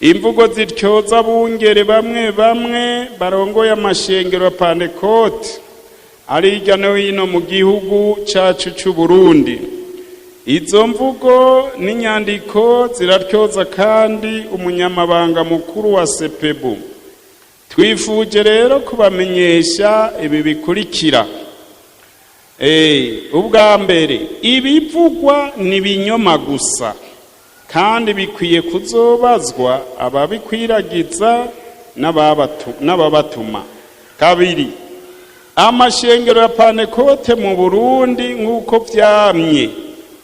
Imvugo zityoza abungere bamwe bamwe barongoye amashengero ya Pantekote ari hirya no hino mu gihugu cacu c'u Burundi. Izo mvugo n'inyandiko ziratyoza kandi umunyamabanga mukuru wa Sepebu. Twifuje rero kubamenyesha ibi bikurikira. Ubwa mbere, ibivugwa ni ibinyoma gusa kandi bikwiye kuzobazwa ababikwiragiza n'ababatuma. Kabiri, amashengero ya Pantekote mu Burundi, nk'uko vyamye,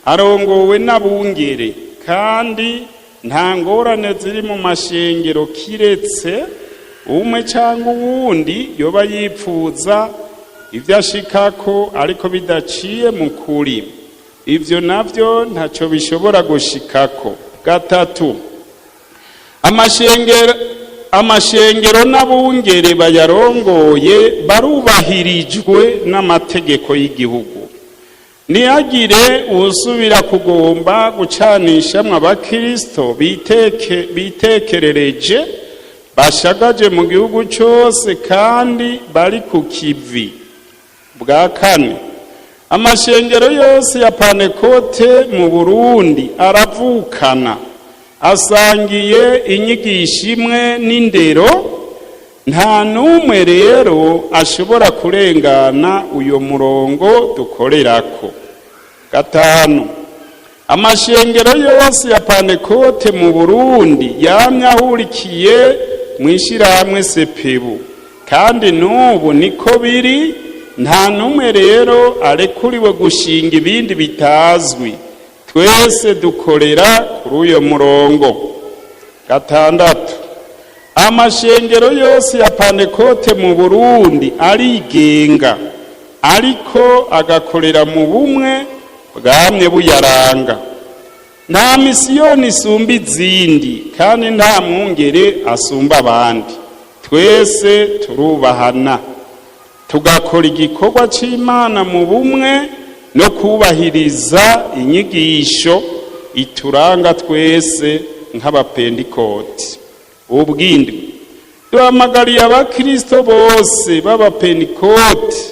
arongowe n'abungere, kandi nta ngorane ziri mu mashengero kiretse umwe cyangwa uwundi yoba yipfuza ibyo ashikako ariko bidaciye mu kuri. Ivyo navyo ntaco bishobora gushikako. Gatatu, amashengero n'abungere bayarongoye barubahirijwe n'amategeko y'igihugu. Ntihagire uwusubira kugomba gucanishamwo abakirisito bitekerereje bashagaje mu gihugu cyose kandi bari ku kivi. Bwa kane, amashengero yose ya Pantekote mu Burundi aravukana, asangiye inyigisho imwe n'indero. Nta n'umwe rero ashobora kurengana uyo murongo dukorerako. Gatanu, amashengero yose ya Pantekote mu Burundi yamye ahurikiye mu ishyirahamwe Sepebu, kandi n'ubu niko biri. Nta n'umwe rero arekuriwe gushinga ibindi bitazwi. Twese dukorera kuri uyo murongo. Gatandatu, amashengero yose ya Pantekote mu Burundi arigenga, ariko agakorera mu bumwe bwamye buyaranga. Nta misiyoni isumba izindi, kandi nta mwungere asumba abandi. Twese turubahana, tugakora igikorwa c'Imana mu bumwe no kubahiriza inyigisho ituranga twese nk'Abapentikoti. Ubwindwi, duhamagariye Abakristo bose b'Abapentikoti,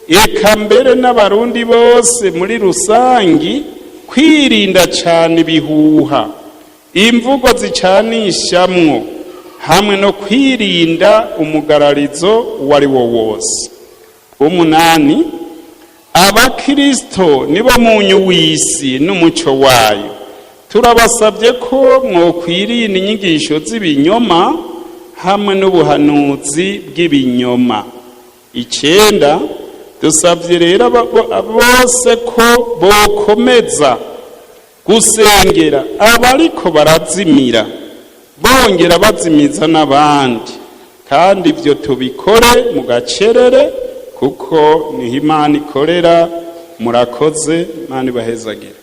eka mbere n'Abarundi bose muri rusangi, kwirinda cane ibihuha, imvugo zicanishamwo, hamwe no kwirinda umugararizo uwo ari wo wose. Umunani, Abakristo nibo munyu w'isi n'umuco wayo. Turabasabye ko mwokwirinda inyigisho z'ibinyoma hamwe n'ubuhanuzi bw'ibinyoma. Icenda, dusabye rero bose ko bokomeza gusengera abariko barazimira, bongera bazimiza n'abandi, kandi ibyo tubikore mu gacerere, kuko niho Imana ikorera. Murakoze, Imana ibahezagire.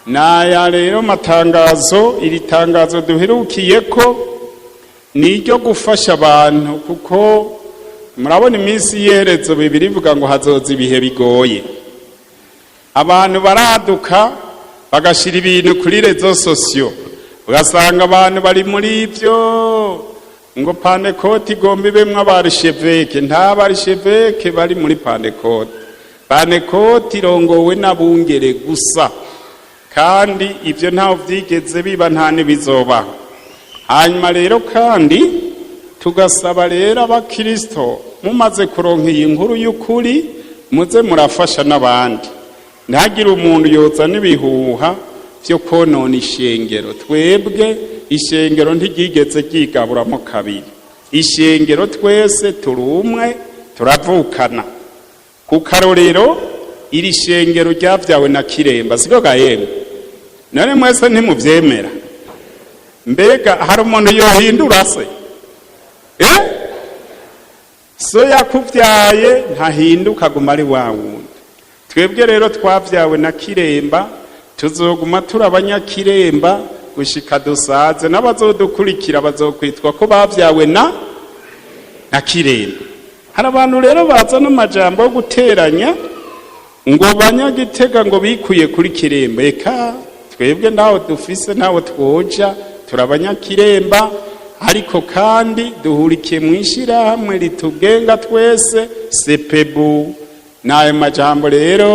Naya rero matangazo. Iri tangazo duherukiye ko ni iryo gufasha abantu, kuko murabona iminsi y'iherezo, bibiri ivuga ngo hazoza ibihe bigoye. Abantu baraduka bagashyira ibintu kuri réseaux sociaux, ugasanga abantu bari muri ibyo ngo Pantekote igomba ibemwo abarisheveke. Nta barisheveke bari muri Pantekote. Pantekote irongowe n'abungere gusa, kandi ibyo ntaho byigeze biba, nta n'ibizobaho. Hanyuma rero kandi tugasaba rero Abakirisito, mumaze kuronka iyi nkuru y'ukuri, muze murafasha n'abandi. Ntihagire umuntu yoza n'ibihuha byo konona ishengero. Twebwe ishengero ntiryigeze ryigaburamo kabiri. Ishengero twese turi umwe, turavukana. Ku karorero, iri shengero ryabyawe na Kiremba, siko gahembe? None mwese ntimuvyemera? Mbega hari umuntu yohindura se? So yakuvyaye ntahinduka, aguma ari wa wundi. Twebwe rero twavyawe na Kiremba, tuzoguma turi Abanyakiremba gushika dusaze, n'abazodukurikira bazokwitwa ko bavyawe na Kiremba. Hari abantu rero baza n'amajambo yo guteranya ngo Banyagitega ngo bikuye kuri Kiremba. Eka, twebwe ntaho dufise, ntaho twoja. Turi abanyakiremba, ariko kandi duhurikiye mu ishyirahamwe ritugenga twese, sepebu. N'ayo majambo rero.